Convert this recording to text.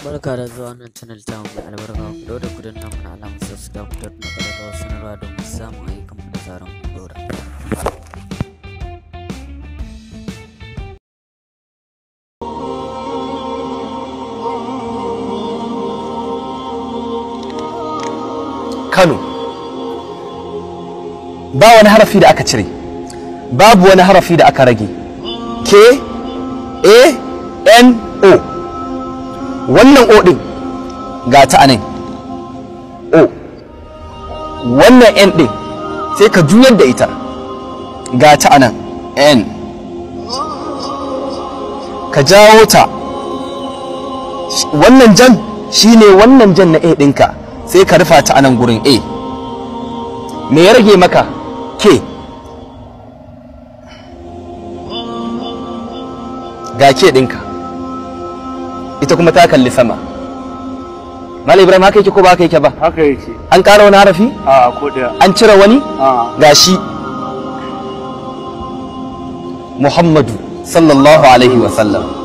Barka da zuwa wannan channel ta mu mai albarka. Ku daure ku danna mana alamar subscribe, ku danna ƙararrawar sanarwa domin samun ayyukan mu da zaran mun ɗora. Kano. Ba wani harafi da aka cire, babu wani harafi da aka rage. K A N O. Wannan O din ga ta anan O. Wannan N din sai ka juyar da ita, ga ta anan N. Ka jawo ta. Wannan jan shine wannan jan na A ɗinka, sai ka rufa ta anan gurin A. Me ya rage maka? K. Ga K ɗinka, ita kuma ta kalli sama. Malam Ibrahim, haka yake ko ba haka yake ba? Haka yake. An ƙara wani harafi? A ko daya. An cire wani? A. Gashi Muhammadu sallallahu alaihi wa sallam.